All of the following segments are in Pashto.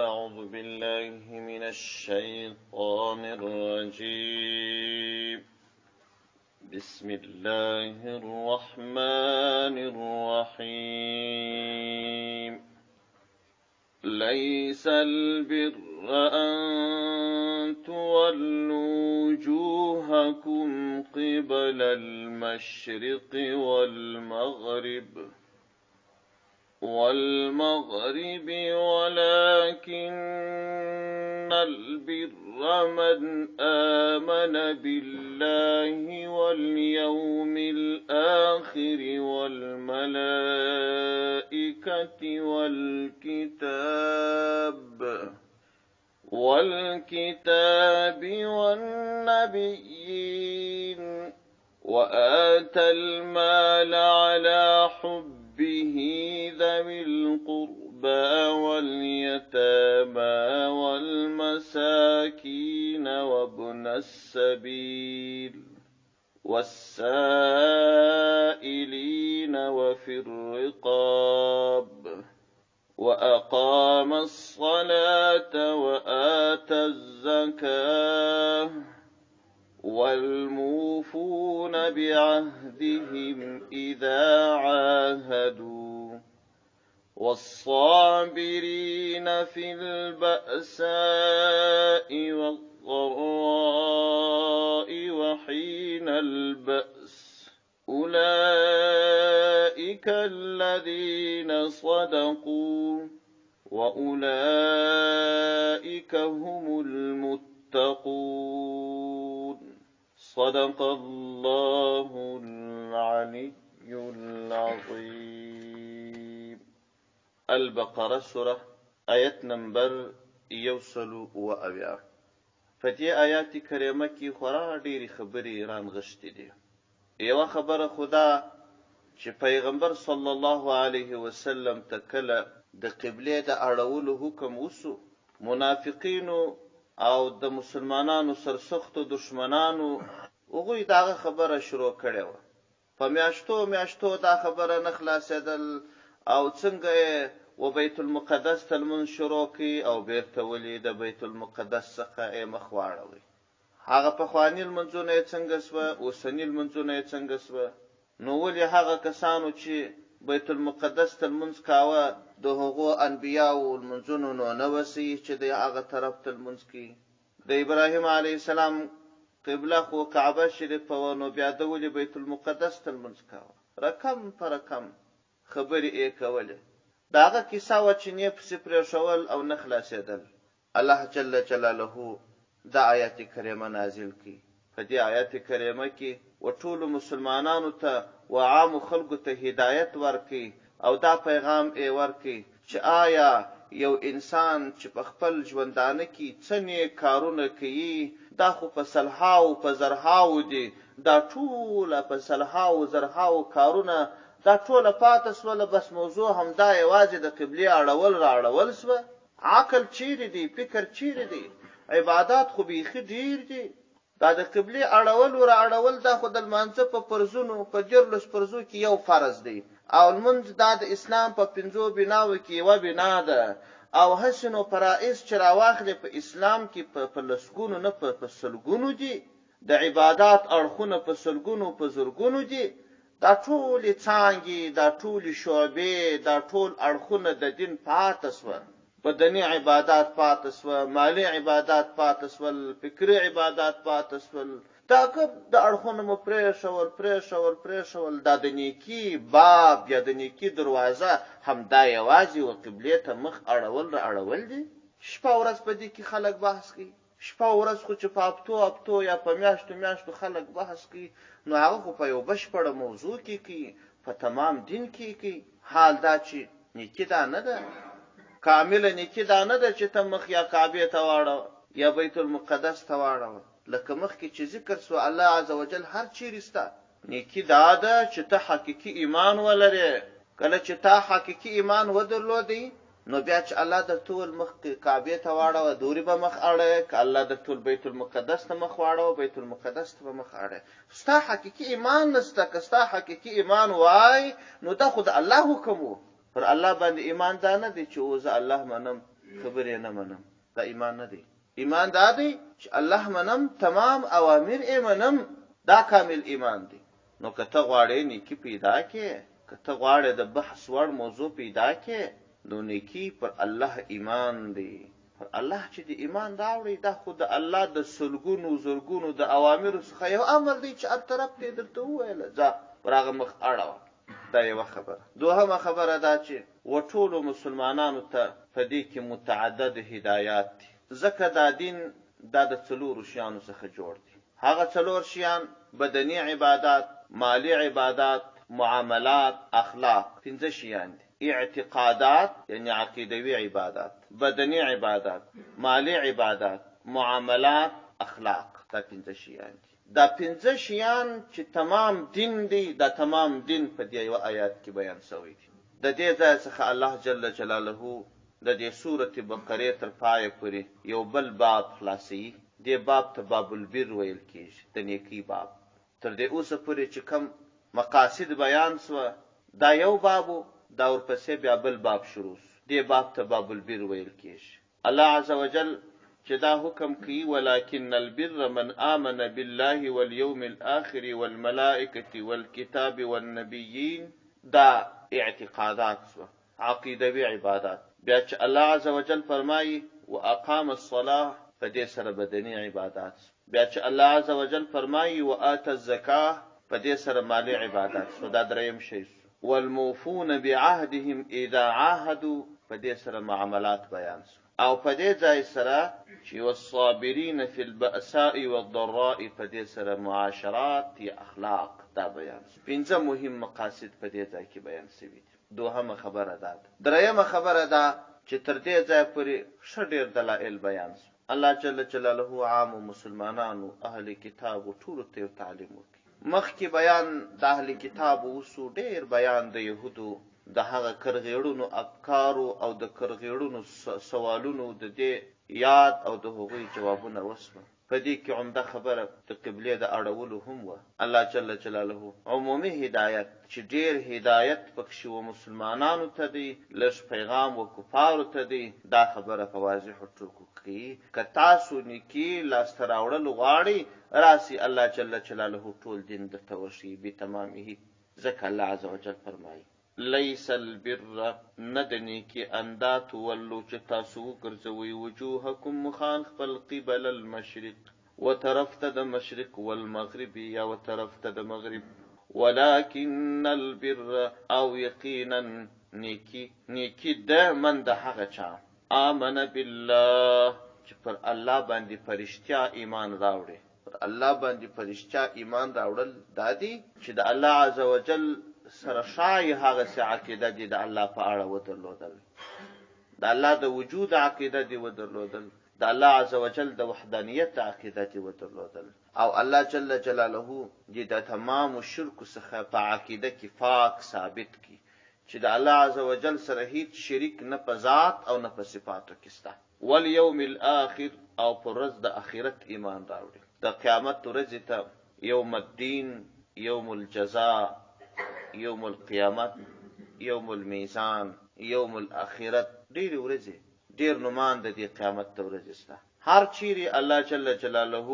أعوذ بالله من الشيطان الرجيم. بسم الله الرحمن الرحيم. ليس البر أن تولوا وجوهكم قبل المشرق والمغرب ولكن البر من آمن بالله واليوم الآخر والملائكة والكتاب والنبيين وآتى المال على حبه ذوي القربى واليتامى والمساكين وابن السبيل والسائلين وفي الرقاب وأقام الصلاة وآتى الزكاة والموفون بعهدهم إذا عاهدوا والصابرين في البأساء والضراء وحين البأس أولئك الذين صدقوا وأولئك هم المتقون. صدق الله العلي العظيم. البقرة سورة آیت نمبر 170. په دې آیات کریمه کې خورا ډېرې خبرې رانغښتې دي. یوه خبره خو دا چې پیغمبر صلی الله علیه وسلم ته کله د قبلې د اړولو حکم وسو، منافقینو او د مسلمانانو سرسختو دښمنانو هغوی د هغه خبره شروع کړې وه. په میاشتو میاشتو دا خبره نه خلاصېدل او څنګه یې و بیت المقدس ته لمونځ شروع کړي او بیرته ولي د بیت المقدس څخه یې مخ واړوي. هغه پخواني لمونځونه یې څنګه سوه، اوسني لمونځونه یې څنګه سوه؟ نو ولې هغه کسانو چې بیت المقدس ته لمونځ کاوه د هغو انبیاو لمونځونو نو نه وسي چې د هغه طرف ته لمونځ کوي؟ د ابراهیم علیه السلام قبله خو کعبه شریفه وه، نو بیا ده ولې بیت المقدس ته لمونځ کاوه؟ رقم په رقم خبرې یې کولې. د هغه کیسه وه چې نې پسې پرېښول او نه خلاصېدل. الله جل جلاله دا آیت کریمه نازل کړي. په دې آیت کریمه کې و ټولو مسلمانانو ته و عامو خلکو ته هدایت ورکړي او دا پیغام یې ورکړي چې آیا یو انسان چې په خپل ژوندانه کې څه نیک کارونه کوي، دا خو په سلهاو په زرهاو دي، دا ټوله په سلهاو زرهاو کارونه دا ټوله پاته سوله، بس موضوع همدا یوازې د قبلې اړول را اړول سوه. عقل چیرې دی؟ فکر چیرې دی؟ عبادات خو بیخي ډېر دي. دا د قبلې اړول را اړول دا خو د لمانځه په فرضونو په 13 فرضو کې یو فرض دی، او لمونځ دا د اسلام په 5 بناوو کې یوه بنا ده، او هسې نو فرائض چې راواخلې په اسلام کې په لسګونو نه په سلګونو دي، د عبادات اړخونه په سلګونو په زرګونو دي. دا ټولې څانګې، دا ټولې شعبې، دا ټول اړخونه د دین پاته سوه. بدني عبادات پاته سوه، مالي عبادات پاته سول، فکري عبادات پاته سول. دا ګپ د اړخونه مو پرېښول پرېښول پرېښول. دا د نیکي باب یا د نیکي دروازه همدا یوازې و قبلې ته مخ اړول را اړول دي. شپه ورځ په دې کې خلک بحث کوي. شپه ورځ خو چې په هفتو هفتو یا په میاشتو میاشتو خلک بحث کوي، نو هغه خو په یو بشپړه موضوع کې کوي، په تمام دین کې کوي. حال دا چې نیکي دا نه ده، کامله نیکي دا نه ده چې ته مخ یا کعبې ته واړوه یا بیت المقدس ته واړوه، لکه مخکې چې ذکر سو الله عز وجل هر چیرې سته. نیکي دا ده چې ته حقیقي ایمان ولرې. کله چې تا حقیقي ایمان ودرلودی، نو بیا چې الله درته وویل مخ کعبې ته واړوه، دورې به مخ اړوې. که الله درته وویل بیت المقدس ته مخ واړوه، بیت المقدس ته به مخ اړوې. ستا حقیقي ایمان نشته. که ستا حقیقي ایمان وای، نو دا خو د الله حکم و. پر الله باندې ایمان دا نه دی چې او زه الله منم، خبرې نه منم، دا ایمان نه دی. ایمان دا دی چې الله منم، تمام اوامر یې منم، دا کامل ایمان دی. نو که ته غواړې نیکي پیدا کړې، که ته غواړې د بحث وړ موضوع پیدا کړې، نو نیکي پر الله ایمان دی. پر الله چې دې ایمان راوړی، دا خو د الله د سلګونو زرګونو د اوامرو څخه یو امر دی چې هر طرف ته یې درته وویل، ځه پر هغه مخ اړوه. دا یوه خبره. دوهمه خبره دا چې و ټولو مسلمانانو ته په دې کې متعدد هدایات دي، ځکه دا دین دا د څلورو شیانو څخه جوړ دی. هغه څلور شیان بدني عبادات، مالي عبادات، معاملات، اخلاق، پنځه شیان دي. اعتقادات یعنی عقیدوي عبادات، بدني عبادات، مالي عبادات، معاملات، اخلاق، دا پنځه شیان دي. دا پنځه شیان چې تمام دین دی، دا تمام دین په دې یوه آیات کې بیان شوی دی. د دې ځای څخه الله جل جلاله د دې سورة بقرې تر پایه پورې یو بل باب خلاصوي، دې باب ته باب البر ویل کېږي، د نیکۍ باب. تر دې اوسه پورې چې کوم مقاصد بیان شوه، دا یو باب و، دا ورپسې بیا بل باب شروع شو، دې باب ته باب البر ویل کېږي. الله عزوجل چې دا حکم کوي، ولکن البر من آمن بالله والیوم الاخر والملائکة والکتاب والنبیین، دا اعتقادات شوه، عقیدوي عبادات. بیا چې الله عزوجل فرمایي، واقام الصلاة، په دې سره بدني عبادات شوه. بیا چې الله عزوجل فرمایي، وآتی الزکاة، په دې سره مالي عبادات شوه، دا دریم شی شو. والموفون بعهدهم اذا عاهدوا، په دې سره معاملات بیان شوه. او په دې ځای سره چې والصابرین فی البأساء والضراء، په دې سره معاشرات یا اخلاق دا بیان شوه. پنځه مهم مقاصد په دې ځای کې بیان شوي دي. دوهمه خبره دا ده. درېیمه خبره دا چې تر دې ځایه پورې ښه ډېر دلایل بیان شول. الله جل جلاله عامو مسلمانانو، اهل کتابو ټولو ته یو تعلیم ورکوي. مخکې بیان د اهل کتابو وشو، ډېر بیان د یهودو د هغه کرغېړنو افکارو او د کرغېړنو سوالونو د دې یاد او د هغوی جوابونه وشوه. په دې کې عمده خبره د قبلې د اړولو هم وه. الله جل جلاله عمومي هدایت چې ډېر هدایت پکښې و مسلمانانو ته دی، لږ پیغام و کفارو ته دی، دا خبره په واضحو ټکو کوي، که تاسو نیکي لاسته راوړل غواړئ، راسئ الله جل جلاله ټول دین درته وښيي بتمامه، ځکه الله عزوجل فرمايي. ليس البر، نه ده نيکي، ان دا تولو چې تاسو وګرځوئ، وجوهکم مخان خپل، قبل المشرق و طرف ته د مشرق، والمغرب یا و طرف ته د مغرب، ولکن البر او یقینا نيکي، نيکي ده من د هغه چا، آمن بالله چې پر الله باندې په رښتیا ایمان راوړي. پر الله باندې په رښتیا ایمان راوړل دا دي چې د الله عزوجل سره ښايي هغسې عقیده دې د الله په اړه ودرلودل، د الله د وجود عقیده دې ودرلودل، د الله عزوجل د وحدانیت عقیده دې ودرلودل او الله جل جلاله دې د تمامو شرکو څخه په عقیده کې پاک ثابت کړي چې د الله عزوجل سره هیڅ شریک نه په ذات او نه په صفاتو کې شته. والیوم الاخر او پر ورځ د اخرت ایمان راوړي، د قیامت ورځې ته، یوم الدین، یوم الجزاء، یوم القیامت، یوم المیزان، یوم الاخرت، ډېرې ورځې، ډېر نومان د دې قیامت د ورځې شته. هر چېرې الله جل جلاله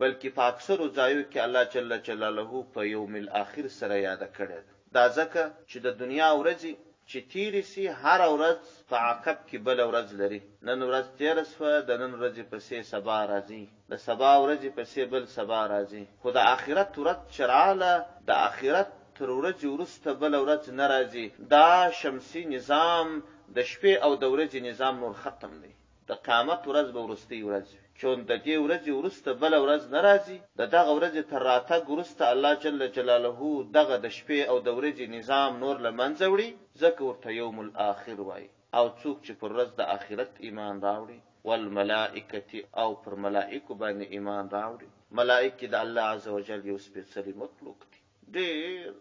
بلکې په اکثرو ځایو کې الله جل جلاله په یوم الاخر سره یاده کړې ده، دا ځکه چې د دنیا ورځې چې تېرې شي هره ورځ په عقب کې بله ورځ لري، نن ورځ تېره شوه د نن ورځې پسې سبا راځي، د سبا ورځې پسې بل سبا راځي، خو د آخرت ورځ چې راغله د آخرت تر ورځې وروسته بله ورځ نه راځي، دا شمسي نظام د شپې او د ورځې نظام نور ختم دی. د قیامت ورځ به وروستۍ ورځ وي، چون د دې ورځې وروسته بله ورځ نه راځي، د دغه ورځې تر راتګ وروسته الله جل جلاله دغه د شپې او د ورځې نظام نور له منځه وړي، ځکه ورته یوم الاخر وايي او څوک چې پر ورځ د آخرت ایمان راوړي، والملائکة او پر ملائکو باندې ایمان راوړي، ملائکې د الله عزوجل یو سپېڅلی مخلوق دي، ډېر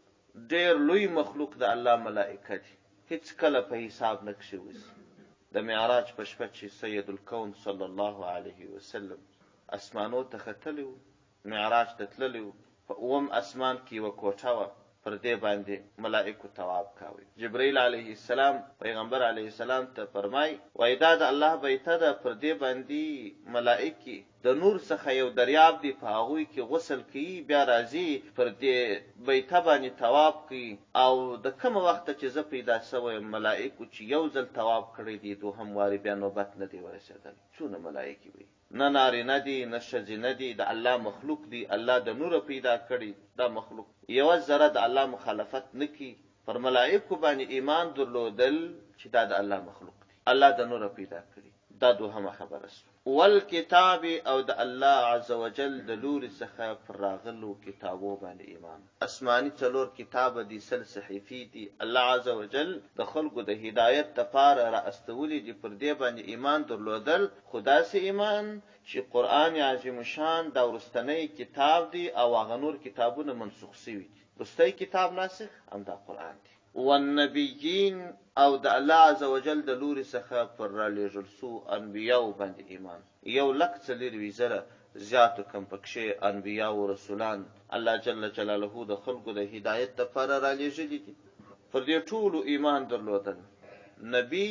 ډېر لوی مخلوق د الله ملائکه دي، هېڅکله په حساب نه کښېوځي. د معراج په شپه چې سید الکون صلی الله علیه وسلم اسمانو ته ختلی و، معراج ته تللی و، په اووم اسمان کې یوه کوټه وه، پر دې باندې ملائکو طواف کاوی. جبرائیل علیه السلام پیغمبر علیه السلام ته فرمای، وای دا د الله بیته ده، پر دې باندې ملائکې د نور څخه یو دریاب دی په هغوی کې غسل کوي، بیا راځي پر دې بیته باندې طواف کوي او د کومه وخته چې زه پیدا شوی یم ملائکو چې یو ځل طواف کړی دی دوهم وارې بیا نوبت نه دی ورسېدلی. څونه ملائکې وي؟ نه نارینه دي نه ښځینه دي د الله مخلوق دي الله د نوره پیدا کړي دا مخلوق یوه ذره د الله مخالفت نه کوي پر ملائکو باندې ایمان درلودل چې دا د الله مخلوق دي الله د نوره پیدا کړي دا دوهمه خبره شوه. والکتاب او د الله عزوجل د لوري څخه پر راغلو کتابو باندې ایمان. اسماني څلور کتابه دي، 20 صحیفې دي، الله عزوجل د خلکو د هدایت لپاره را استولي دي، پر دې باندې ایمان درلودل، خو داسې ایمان چې قرآن عظیم الشان دا وروستنی کتاب دی او هغه نور کتابونه منسوخ شوي دي، وروستی کتاب ناسخ همدا قرآن دی. والنبیین او د الله عزوجل د لوري څخه پر رالېږل شوو انبیاوو باندې ایمان، یو لک څلېرویشت زره زیاتو کم پکښې انبیاء او رسولان الله جل جلاله د خلکو د هدایت لپاره رالیږلي دي. پر دې ټولو ایمان درلودل. نبي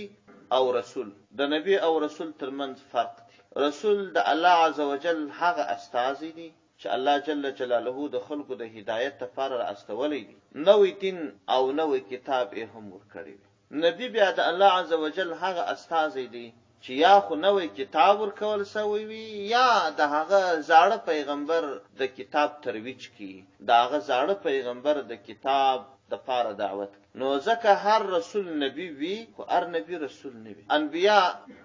او رسول، د نبي او رسول تر منځ فرق دی. رسول د الله عزوجل هغه استازی دی چې الله جل جلاله د خلکو د هدایت لپاره را استولی دی، نوی دین او نوی کتاب ئې هم ورکړی وي. نبي بیا د الله عزوجل هغه استازی دی چې یا خو نوی کتاب ورکول شوی وي یا د هغه زاړه پیغمبر د کتاب ترویج کوي، د هغه زاړه پیغمبر د کتاب د پاره دعوت کوي. نو ځکه هر رسول نبي وي خو هر نبي رسول نه وي. انبیا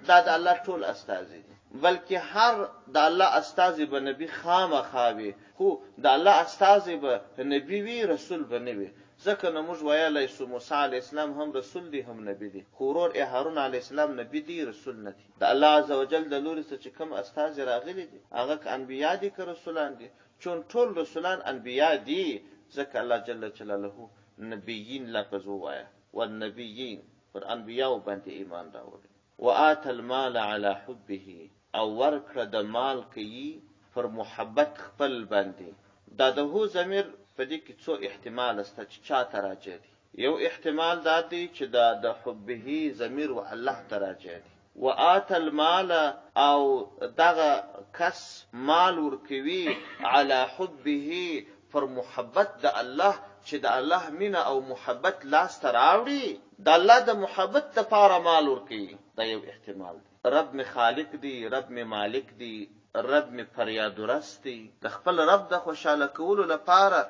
دا د الله ټول استازي دي، بلکې هر د الله استازی به نبي خامخا وي، خو د الله استازی به نبي وي رسول به نه وي. ځکه نو موږ ویلای سو موسی علیه السلام هم رسول دی هم نبی دی، خو ورور ئې هارون علیه السلام نبی دی رسول نه دی. د الله عزوجل د لوري څخه چې کوم استازي راغلي دي هغه که انبیا دي که رسولان دي، چون ټول رسولان انبیا دي ځکه الله جل جلاله نبیین لفظ ووایه، والنبیین، پر انبیاوو باندې ایمان راوړي. وآتی المال علی حبه او ورکړه د مال کوي پر محبت خپل باندې. دا د هو ضمیر په دې کې څو احتماله شته چې چا ته راجع دی. یو احتمال دا دی چې دا د حبه ضمیر و الله ته راجع دی. وآتی المال او دغه کس مال ورکوي علی حبه پر محبت د الله چې د الله مینه او محبت لاس ته راوړي، د الله د محبت لپاره مال ورکوي، دا یو احتمال دی. رب مې خالق دی، رب مې مالک دی، رب مې فریادورس دی، د خپل رب د خوشحاله کولو لپاره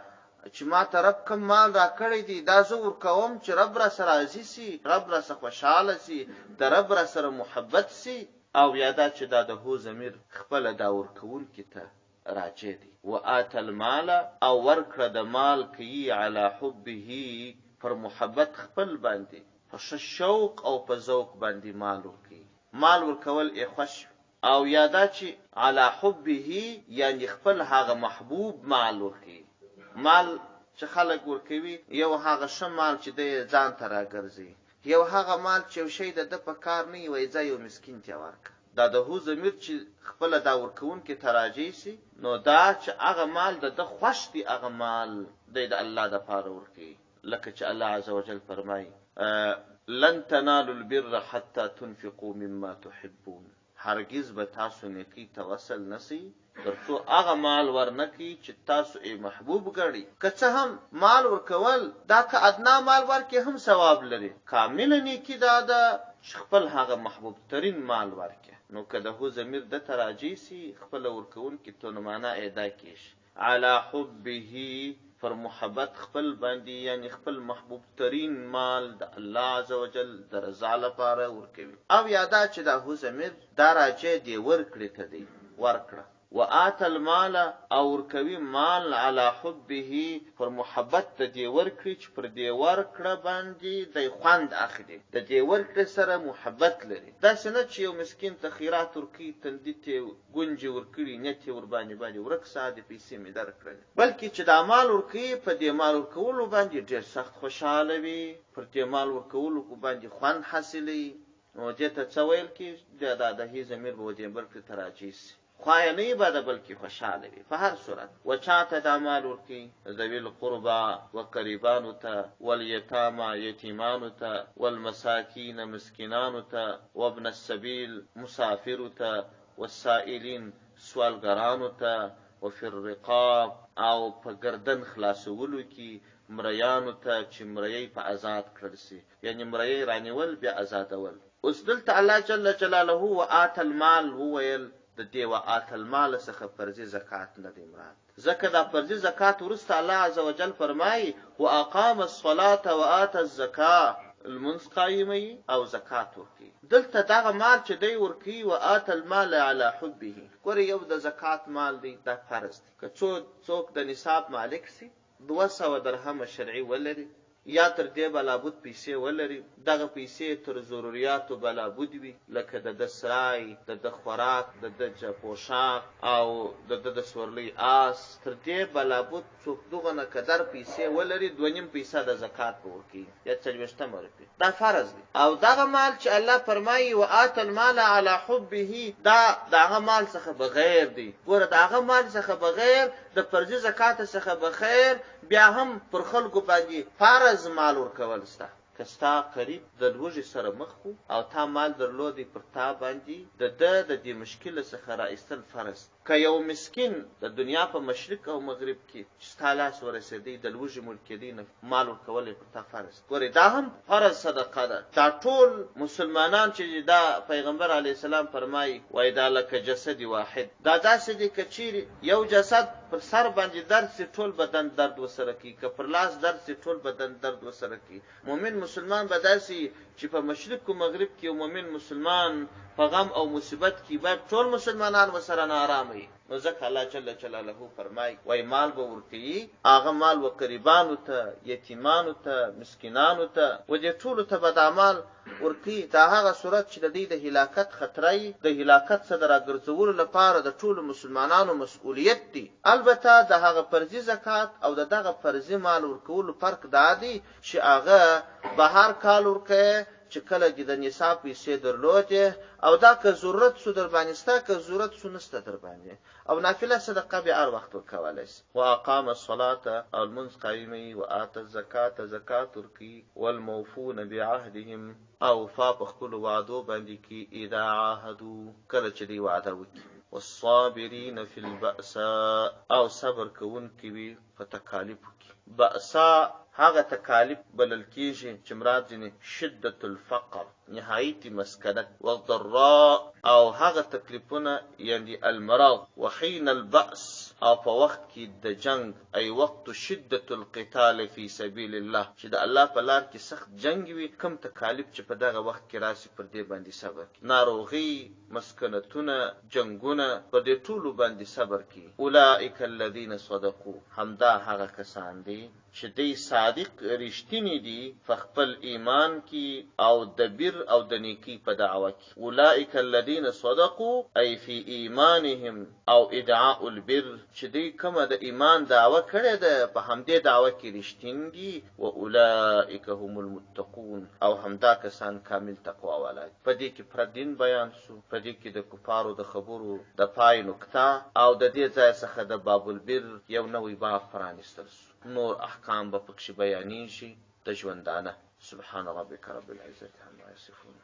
چې ماته رب کوم مال راکړی دی دا زه ورکوم چې رب راسره راضي شي، رب راسره خوشحاله شي، د رب راسره محبت شي. او یا دا چې دا د هو ضمیر خپله دا ورکوونکي ته راجع دی. وآتی المال او ورکړه د مال کوي علی حبه پر محبت خپل باندې، په ښه شوق او په ذوق باندې مال ورکوي، مال ورکول ئې خوښ وي. او یا دا چې علی حبه یعنې خپل هغه محبوب مال ورکوي، مال چې خلک ورکوي یو هغه ښه مال چې دی یې ځان ته راګرځوي، یو هغه مال چې یو شی د ده په کار نه وي وایي ځه یو مسکین ته یې ورکړه. دا د هو ضمیر چې خپله دا ورکوونکي ته راجع شي نو دا چې هغه مال د ده خوښ دی هغه مال دی د الله دپاره ورکوي لکه چې الله عزوجل فرمایي لن تنالوا البر حتی تنفقوا مما تحبون هرګز به تاسو نیکۍ ته وصل نه شئ تر څو هغه مال ورنه کړئ چې تاسو ئې محبوب ګڼئ. که څه هم مال ورکول دا که ادنی مال ورکړې هم ثواب لري، کامله نیکي دا ده چې خپل هغه محبوب ترین مال ورکړې. نو که د هو ضمیر ده ته راجع شي خپله ورکوونکي ته نو معنی ئې دا کیږي، علی حبه پر محبت خپل باندې یعنی خپل محبوب ترین مال د الله عزوجل د رضا لپاره ورکوي او یا دا چې دا هو ضمیر دا راجع دې ورکړې ته دی ورکړه وآتی المال او ورکوي مال علی حبه پر محبت د دې ورکړې چې پر دې ورکړه باندې دی خوند اخلي د دې ورکړې سره محبت لري داسې نه چې یو مسکین ته خیرات ورکوي تندي ته ګونجې ورکړي نیت یې ورباندې باندې ورک سه دې پیسې مې درکړلې بلکې چې دا مال ورکوي په دې مال ورکولو باندې ډېر سخت خوشحاله وي پر دې مال ورکولو باندې خوند حاصلوي نو دې ته څه ویل کېږي دا د هي ضمیر به ودې بل کړي ته راجع شي. خوا یې نه وي بده بلکې خوشحاله وي. په هر صورت و چا ته دا مال ورکوي؟ ذوي القربی و قریبانو ته، والیتامی یتیمانو ته، والمساکین مسکینانو ته، وابن السبیل مسافرو ته، والسائلین سوالګرانو ته، وفي الرقاب او په ګردن خلاصولو کې مریانو ته چې مریی په ازاد کړل شي یعنې مریی رانیول بیا ازادول. اوس دلته الله جل جلاله وآتی المال وویل د دې وآتی المال څخه فرضي زکات نه دی مراد ځکه دا فرضي زکات وروسته الله عزوجل فرمايي واقام الصلاة وآتی الزکاة لمونځ قایموي او زکات ورکوي دلته دغه مال چې دی ورکوي وآتی المال علی حبه ګوره یو د زکات مال دی دا فرض دی که څوک د نصاب مالک شي 200 درهمه شرعي ولري یا تر دې بلابود پیسې ولري، دغه پیسې یې تر ضروریاتو بلابود وي، لکه د ده سرای، د ده خوراک، د ده پوښاک او د ده د سورلۍ آس، تر دې بلابود څوک دغونه قدر پیسې ولري، دوه نیم پیسه د زکات به ورکوي یا څلوېښتمه روپۍ، دا فرض دی. او دغه مال چې الله فرمايي، وآتی المال علی حبه، دا د هغه مال څخه بغیر دی، ګوره د هغه مال څخه بغیر د فرضي زکات څخه بخیر بیا هم پر خلکو باندې فرض مال ورکول سته. که ستا قریب د لوږې سره مخ وو او تا مال درلودی پر تا باندې د ده د دې مشکله څخه را ایستل فرض دي. که یو مسکین د دنیا په مشرق او مغرب کې چې ستا لاس ورسېدی د لوږې مړ کېدی نو مال ورکول یې پر تا فرض دي. ګورئ دا هم فرض صدقه ده. دا ټول مسلمانان چې دي دا پیغمبر علیه السلام فرمایي وایي دا لکه جسد واحد دا داسې دي که چیرې یو جسد پر سر باندې درد سي ټول بدن درد ورسره کوي، که پر لاس درد سي ټول بدن درد ورسره کوي. مؤمن مسلمان به داسې وي چې په مشرق و مغرب کې یو مؤمن مسلمان په غم او مصیبت کې باید ټول مسلمانان ورسره ناارامه وي. نو ځکه الله جل جلاله فرمايي، وايي مال به ورکوي، هغه مال و قریبانو ته، یتیمانو ته، مسکینانو ته، و دې ټولو ته به دا مال ورکوي، دا هغه صورت چې د دوی د هلاکت خطره وي، د هلاکت څخه د راګرځولو لپاره د ټولو مسلمانانو مسؤلیت دی، البته د هغه فرضي زکات او د دغه فرضي مال ورکولو فرق دا دی چې هغه به هر کال ورکوې چې کله دې د نصاب پیسې درلودې او دا که ضرورت شو درباندې سته که ضرورت شو نشته درباندې او نافله صدقه بیا هر وخت ورکولی شي. واقام الصلاة او لمونځ قایموي، وآتی الزکاة زکات ورکوي، والموفون بعهدهم او وفا په خپلو وعدو باندې کوي، اذا عاهدو کله چې دوی وعده وکړي، والصابرین فی البأساء او صبر کوونکي وي په تکالیفو کې. بأساء هغه تکالیف بلل کیږي چې مراد ځینې شدة الفقر نهایت مسکنت والضراء او هغه تکلیفونه یعنی المرض وحین البأس او په وخت کې د جنګ ای وقت شدة القتال فی سبیل الله چې د الله په لار کې سخت جنګ وي کوم تکالیف چې په دغه وخت کې راسي پر دې باندې صبر کوي ناروغۍ مسکنتونه جنګونه پر دې ټولو باندې صبر کوي اولئک الذین صدقوا همدا هغه کسان دي چې دوی صادق رښتیني دي په خپل ایمان کې او د بر او د نیکۍ په دعوه کې، اولئک الذین صدقوا ای فی ایمانهم او ادعاء البر، چې دوی کومه د ایمان دعوه کړې ده په همدې دعوه کې رښتیني دي، واولئک هم المتقون او همدا کسان کامل تقوا والا دي. په دې کې پوره دین بیان شو، په دې کې د کفارو د خبرو د پای نکته او د دې ځای څخه د باب البر یو نوی باب پرانیستل شو. نور احکام به پکښې بیانیږي د ژوندانه. سبحان ربک رب العزة عما یصفون.